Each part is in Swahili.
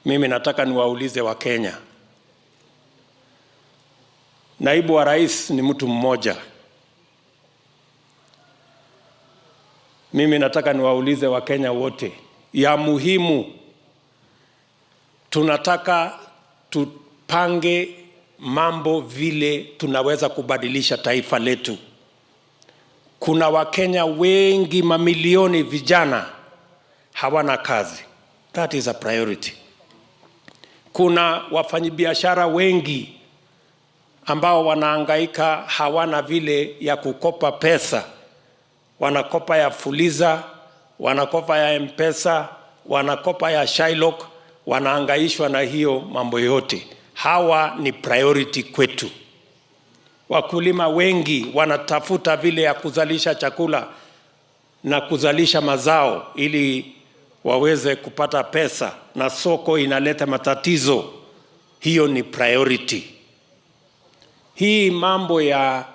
Mimi nataka niwaulize Wakenya, naibu wa rais ni mtu mmoja. Mimi nataka niwaulize Wakenya wote, ya muhimu tunataka tupange mambo vile tunaweza kubadilisha taifa letu. Kuna Wakenya wengi, mamilioni vijana hawana kazi. That is a priority. Kuna wafanyabiashara wengi ambao wanahangaika, hawana vile ya kukopa pesa. Wanakopa ya Fuliza, wanakopa ya M-Pesa, wanakopa ya Shylock, wanahangaishwa na hiyo mambo yote. Hawa ni priority kwetu. Wakulima wengi wanatafuta vile ya kuzalisha chakula na kuzalisha mazao ili waweze kupata pesa, na soko inaleta matatizo. Hiyo ni priority. Hii mambo ya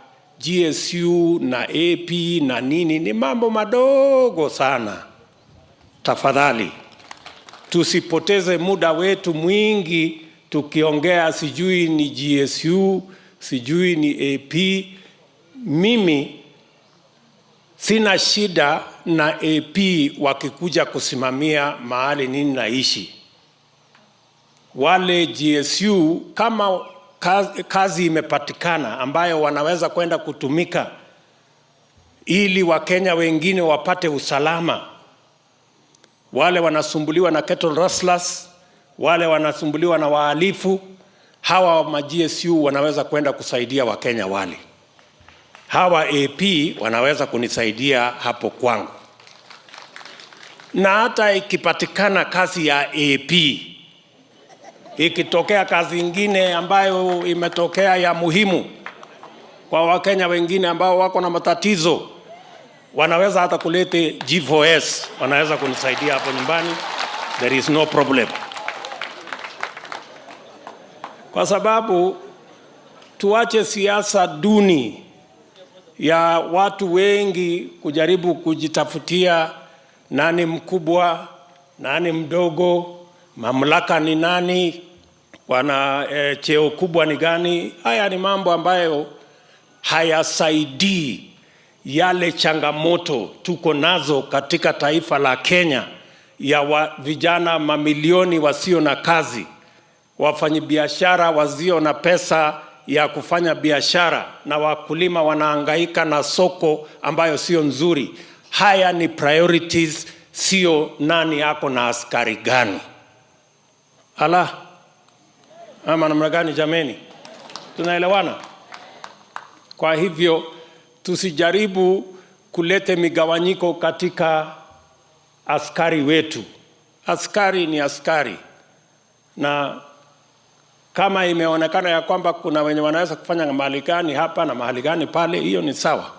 GSU na AP na nini ni mambo madogo sana. Tafadhali tusipoteze muda wetu mwingi tukiongea sijui ni GSU, sijui ni AP. Mimi sina shida na AP wakikuja kusimamia mahali nini naishi. Wale GSU kama kazi imepatikana ambayo wanaweza kwenda kutumika ili Wakenya wengine wapate usalama. Wale wanasumbuliwa na cattle rustlers, wale wanasumbuliwa na wahalifu, hawa ma GSU wanaweza kwenda kusaidia Wakenya wale. Hawa AP wanaweza kunisaidia hapo kwangu. Na hata ikipatikana kazi ya AP, ikitokea kazi ingine ambayo imetokea ya muhimu kwa Wakenya wengine ambao wako na matatizo, wanaweza hata kulete G4S, wanaweza kunisaidia hapo nyumbani. There is no problem. Kwa sababu tuache siasa duni ya watu wengi kujaribu kujitafutia nani mkubwa, nani mdogo, mamlaka ni nani, wana cheo kubwa ni gani. Haya ni mambo ambayo hayasaidii yale changamoto tuko nazo katika taifa la Kenya ya vijana mamilioni wasio na kazi, wafanyabiashara wasio na pesa ya kufanya biashara, na wakulima wanahangaika na soko ambayo sio nzuri. Haya ni priorities, sio nani yako na askari gani. Ala, ama namna gani jameni? Tunaelewana? Kwa hivyo tusijaribu kulete migawanyiko katika askari wetu. Askari ni askari, na kama imeonekana ya kwamba kuna wenye wanaweza kufanya mahali gani hapa na mahali gani pale, hiyo ni sawa.